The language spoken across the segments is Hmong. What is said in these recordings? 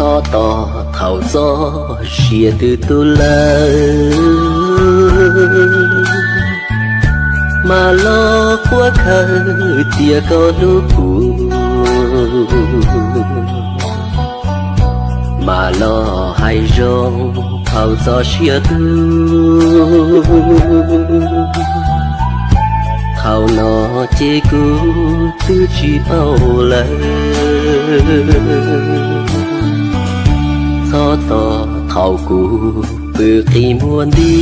Txhob tos thaum txoj sia twb tu lawm, mas los quaj khawm tias koj hlub kuv. Mas los hais zoo thaum txoj sia tu. Thaum no ces kuv twb tsis paub lawm. Txhob tos thaum kuv pw qi muag nti,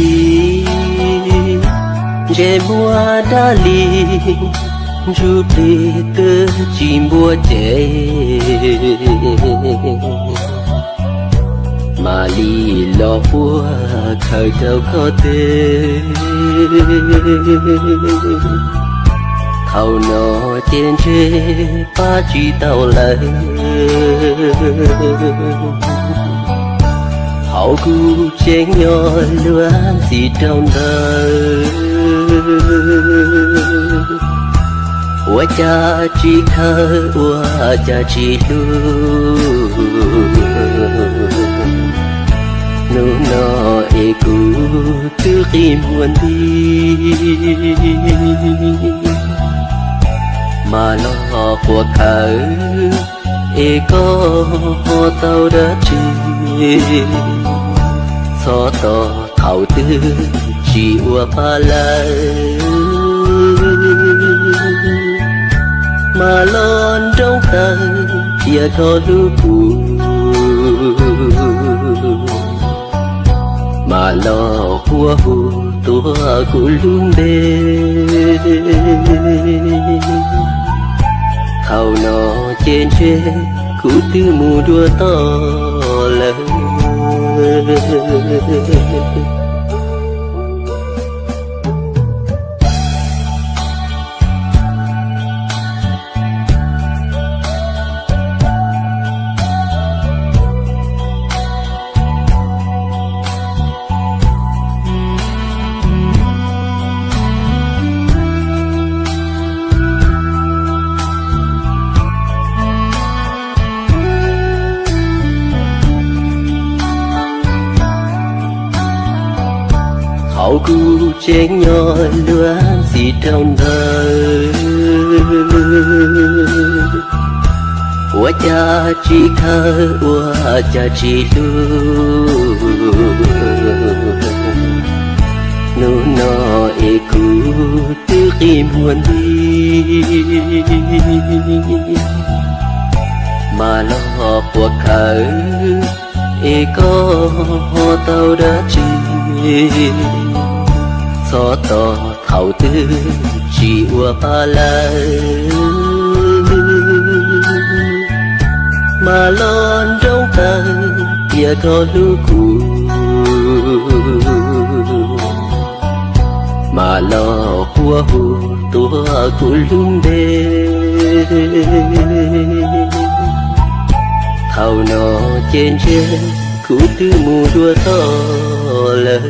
ntsej muag dab li ntsuj plig twb tsis npua ces, mam li los quaj khawm rau koj teg. Thaum no ces ntshe pab tsis tau lawm. Hauv kuv tsev nyob luag ntxhi rau ntawd, ua cas tsis khaws ua cas tsis hlub. Hnub no es kuv twb qi muag nti, mas los quaj khawm es koj ho tau dab tsi. Txhob tos thaum twg tsis ua pa lawm, mas los nroo tawm tias koj hlub kuv. Mas los quaj hu tuaj kuv lub npe. Thaum no ces ntshe kuv twb mus dua toj lawm. Hauv kuv tsev nyob luag ntxhi rau ntawd, ua cas tsis khaws ua cas tsis hlub. Hnub no es kuv twb qi muag nti, mas los quaj khawm es koj ho tau dab tsi. Txhob tos thaum twg tsis ua pa lawm, mas los nroo tawm tias koj hlub kuv. Mas los quaj hu tuaj kuv lub npe. Thaum no ces ntshe kuv twb mus dua toj lawm.